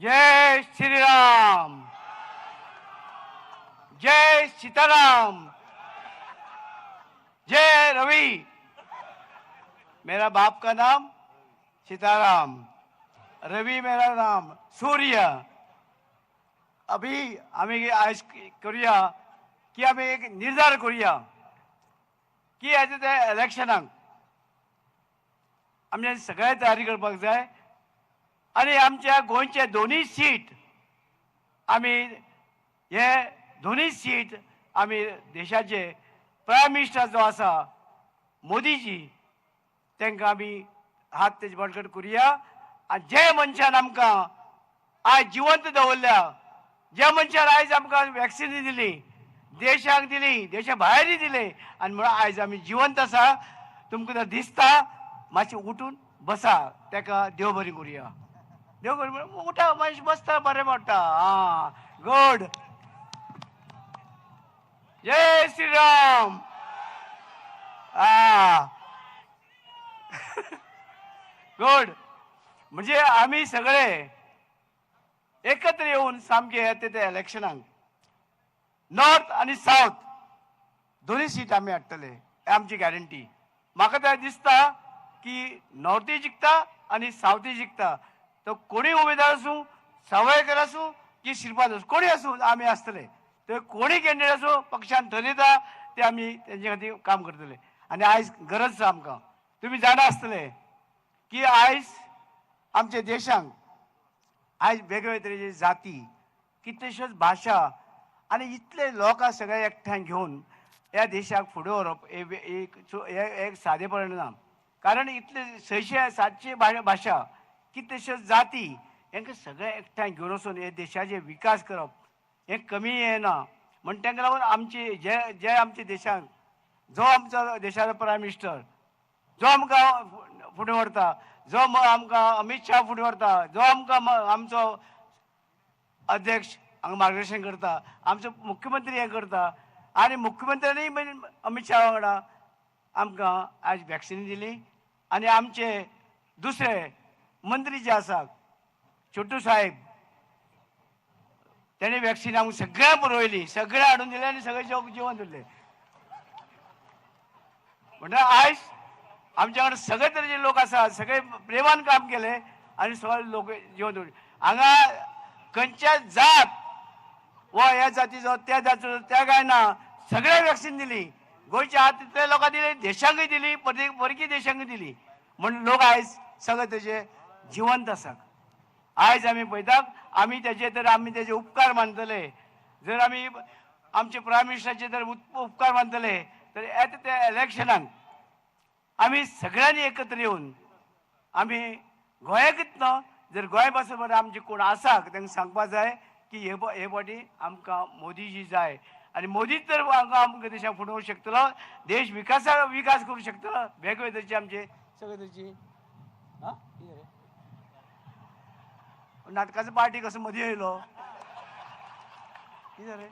जय श्रीराम, जय सीताराम, जय रवि। मेरा बाप का नाम सीताराम, रवि मेरा नाम सूर्य। अभी आमी आयज करुया की आमी एक निर्धार करुया की आतां त्या इलेक्शनाक आमच्या सगळे तयारी करपाक जाय आनी आमच्या गोंयचे दोनूय सीट आमी हे दोनूय सीट आमी देशाचे प्रायम मिनिस्टर जो आसा मोदीजी तांकां आमी हात तेजे बळकट करुया। आनी जे मनशान आमकां आयज जिवंत दवरल्या, ज्या मनशान आयज आमकां वॅक्सिन दिली, देशाक दिली, देशा भायरूय दिले, आनी म्हणून आयज आमी जिवंत आसा। तुमकां जर दिसता मातशें उठून बसा, ताका देव बरी करुया। देव बरी म्हणून उठा, मातशें बसता बरें पडटा। आं, गुड। जय श्रीराम। आ गुड। म्हणजे आमी सगळे एकत्र येवन सामके येता त्या इलेक्शनाक नॉर्थ आनी सावथ दोनूय सीट आमी हाडटले, हे आमची गॅरंटी। म्हाका तें दिसता की नॉर्थूय जिखता आनी सावथूय जिखता। तो कोणूय उमेदवार आसूं, सावयकर आसूं की श्रीपाद आसूं, कोणूय आसूं आमी आसतले। ते कोणूय कॅन्डिडेट आसूं पक्षान थरयता ते आमी तेंचे खातीर काम करतले। आनी आयज गरज आसा आमकां। तुमी जाणा आसतले की आयज आमच्या देशांक आयज वेगवेगळे तरेचे जाती, कितल्योश्योच भाशा आनी इतले लोकां सगळे एकठांय घेवन ह्या देशाक फुडें व्हरप एक सादेपण ना। कारण इतले 600-700 भाशा, कितल्योश्योच जाती, हांकां सगळे एकठांय घेवन वचून हे देशाचे विकास करप हें कमी येना। म्हण तांकां लागून आमची जे जे आमच्या देशांक जो आमचो देशाचो प्रायम मिनिस्टर जो आमकां फुडें व्हरता, जो आमकां अमीत शाह फुडें व्हरता, जो आमकां आमचो अध्यक्ष हांगा मार्गदर्शन करता, आमचो मुख्यमंत्री हें करता, आनी मुख्यमंत्र्यांनी अमीत शाह वांगडा आमकां आयज वॅक्सिन दिली। आनी आमचे दुसरे मंत्री जे आसात छोटू साहेब, तेणी वॅक्सिन आमकां सगळ्यांक पुरयली, सगळें हाडून दिलें आनी सगळे जेवण दिलें। म्हणटा आयज आमच्या कडेन सगळे तरेचे लोक आसात, सगळे प्रेमान काम केलें आनी सगळे लोक जेवण दवरले। हांगा खंयच्या जात वा ह्या जातीचो त्या जातीचो त्या काय ना, सगळे वॅक्सिन दिली। गोंयच्या हात तितल्या लोकांक दिली, देशांकूय दिली, परकी देशांकूय दिली। म्हण लोक आयज सगळे तेजे जिवंत आसात। आयज आमी पळयता, आमी तेजे तर आमी तेजे उपकार मानतले। जर आमी आमचे प्रायम मिनिस्टराचे जर उपकार मानतले तर येता त्या इलेक्शनाक आमी सगळ्यांनी एकत्र येवन आमी गोंयाकूच न्हय, जर गोंय पासून बरें आमचे कोण आसा तांकां सांगपा जाय की हे फावटी आमकां मोदीजी जाय आनी मोदीच तर आमकां देशाक फुडें व्हरूंक शकतलो, देश विकास करूंक शकतलो। वेगवेगळे तरेचे आमचे सगळे तरेची नाटकाचो पार्टी कसो मदीं येयलो कितें जालें,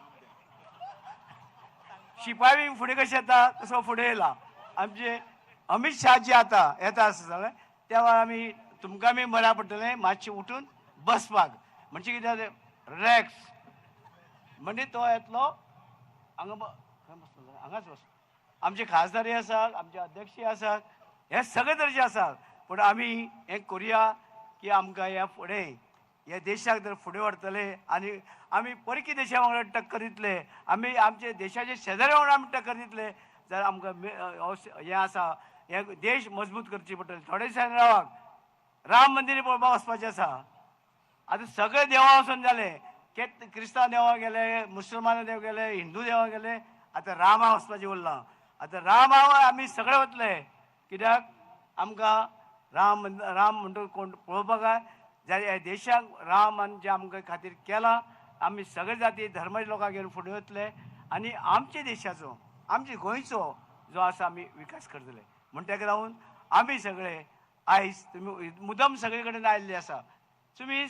शिपाय बी फुडें कशें येता तसो फुडें येयला। आमचे अमीत शाह जी आतां येता आसा जाल्यार त्या वेळार आमी तुमकां बी बऱ्या पडटलें मातशें उठून बसपाक, म्हणजे कितें जालें रिलॅक्स, म्हणजे तो येतलो हांगा खंय बसतलो, हांगाच बस। आमचे खासदारय आसात, आमचे अध्यक्षय आसात, हे सगळे तरेचे आसात। पूण आमी हें करुया की आमकां ह्या फुडें ह्या देशाक जर फुडें व्हरतले आनी आमी परकी देशा वांगडा टक्कर दितले, आमी आमचे देशाचे शेजारी वांगडा आमी टक्कर दितले जाल्यार आमकां हें आसा, हे देश मजबूत करची पडटली। थोडे दिसांनी रावाक राम मंदिर पळोवपाक वचपाचें आसा। आतां सगळे देवां वचून जाले, क्रिस्तांव देवां गेले, मुसलमान देव गेले, हिंदू देवां गेले, आतां रामा वचपाचें उरलां। आतां रामा आमी सगळे वतले, कित्याक आमकां राम म्हणटा कोण पळोवपाक जाय जाल्यार ह्या देशाक रामान जें आमकां खातीर केलां, आमी सगळे जाती धर्माच्या लोकांक घेवन फुडें वतले आनी आमच्या देशाचो, आमच्या गोंयचो जो आसा आमी विकास करतले। म्हण ताका लागून आमी सगळे आयज तुमी मुद्दम सगळे कडेन आयिल्ले आसा, तुमी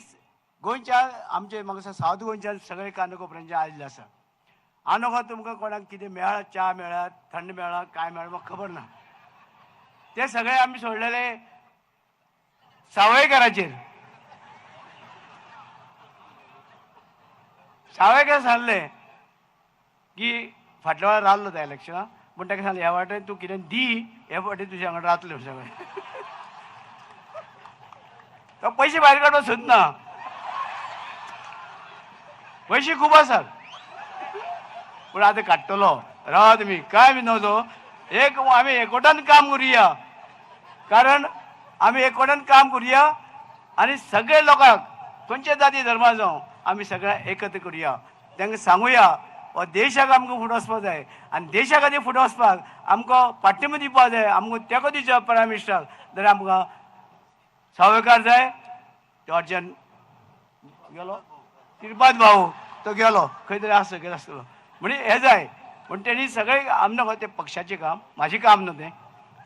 गोंयच्या आमचे म्हाका सावथ गोंयच्यान सगळे कानकोपऱ्यांचे आयिल्ले आसा। आनोखा तुमकां कोणाक कितें मेळ्ळा, च्या मेळ्ळा, थंड मेळ्ळा, काय मेळ्ळा म्हाका खबर ना, ते सगळे आमी सोडलेले सावयकराचेर। सावयकार सांगलें की फाटल्या वेळार रावलो त्या इलेक्शनाक, पूण ताका सांगलें ह्या वाटेन तूं कितें दी, हे वाटेन तुज्या हांगा रावतलें सगळें. तो पयशे भायर काडपाक सोदना, पयशे खूब आसात पूण आतां काडटलो. रावा तुमी, काय बी नजो, एक आमी एकवटान काम करुया, कारण आमी एकवटान काम करुया आनी सगळे लोकांक खंयच्या जाती धर्मा जावं आमी सगळ्यांक एकत्र करुया, तांकां सांगुया हो देशाक आमकां फुडें वचपाक जाय आनी देशा खातीर फुडें वचपाक आमकां पाठिंबो दिवपाक जाय, आमकां तेंको दिवचो प्रायम मिनिस्टराक. जाल्यार आमकां सावयकार जाय, तो अर्जन गेलो, तिरपाद भाऊ तो गेलो खंय तरी आसतो गेलो आसतलो, म्हणजे हें जाय. पूण तेणी सगळें आम नको तें पक्षाचें काम, म्हाजें काम न्हू तें,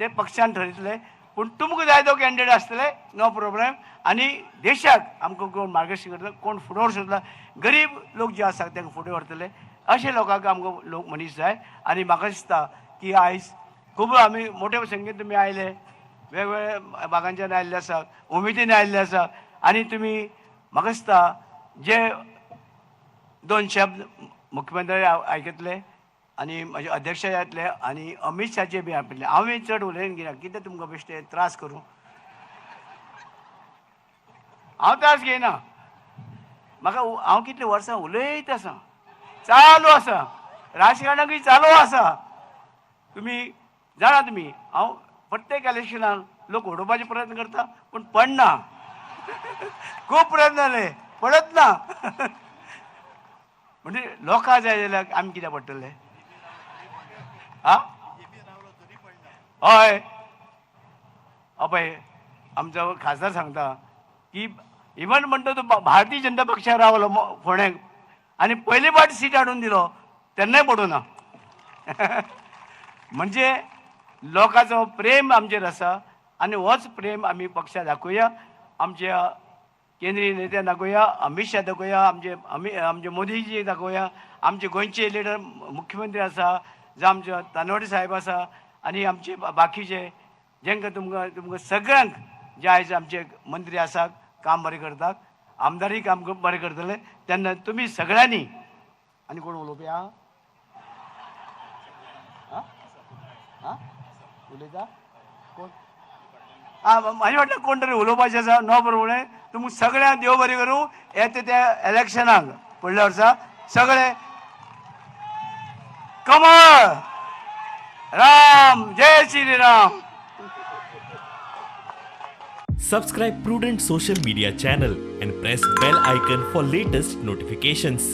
तें पक्षान ठरयतलें. पूण तुमकां जाय तो कॅन्डिडेट आसतले, नो प्रोब्लेम. आनी देशाक आमकां कोण मार्गदर्शन करतलो, कोण फुडें व्हरूंक शकता, गरीब लोक जे आसा तांकां फुडें व्हरतले, अशे लोकांक आमकां लोक मनीस जाय. आनी म्हाका दिसता की आयज खूब आमी मोठे संख्येन तुमी आयले, वेगवेगळ्या भागांच्यान आयिल्ले आसा, उमेदीन आयिल्ले आसा. आनी तुमी म्हाका दिसता जे दोन शब्द मुख्यमंत्री आयकतले आनी म्हजे अध्यक्ष येतले आनी अमीत शाहचे बी आपले. हांव चड उलयन घेना, कितें तुमकां बेश्टे त्रास करूं, हांव त्रास घेयना. म्हाका हांव कितले वर्सां उलयत आसा, चालू आसा, राजकारणाकूय चालू आसा. तुमी जाणा तुमी, हांव प्रत्येक इलेक्शनाक लोक उडोवपाचे प्रयत्न करता पूण पडना, खूब प्रयत्न जाले पडत ना. म्हणजे लोकां जाय जाल्यार आमी कित्याक पडटले? आं हय, पळय आमचो खासदार सांगता की इवन म्हणटा तो भारतीय जनता पक्षाक रावलो फोंड्यांक आनी पयले फावट सीट हाडून दिलो तेन्नाय पडूं ना. म्हणजे लोकांचो प्रेम आमचेर आसा आनी होच प्रेम आमी पक्षाक दाखोवया, आमच्या केंद्रीय नेत्यांक दाखोवया, अमीत शाह दाखोवया, आमचे आमचे मोदीजी दाखोवया, आमचे गोंयचे लिडर मुख्यमंत्री आसा, जावं आमचे तानवडे साहेब आसा आनी आमचे बाकीचे जेंकां तुमकां तुमकां सगळ्यांक जे आयज आमचे मंत्री आसात, काम बरें करतात, आमदारूय काम बरें करतले, तेन्ना तुमी सगळ्यांनी. आनी कोण उलोवपी आहा? आं उलयता कोण? आं म्हाजे फाटल्यान कोण तरी उलोवपाचें आसा, नो प्रॉब्लेम. तुमकां सगळ्यांक देव बरें करूं. येता त्या इलेक्शनाक फुडल्या वर्सा सगळे कमळ राम, जय Shri Ram. Subscribe Prudent Social Media channel and press bell icon for latest notifications.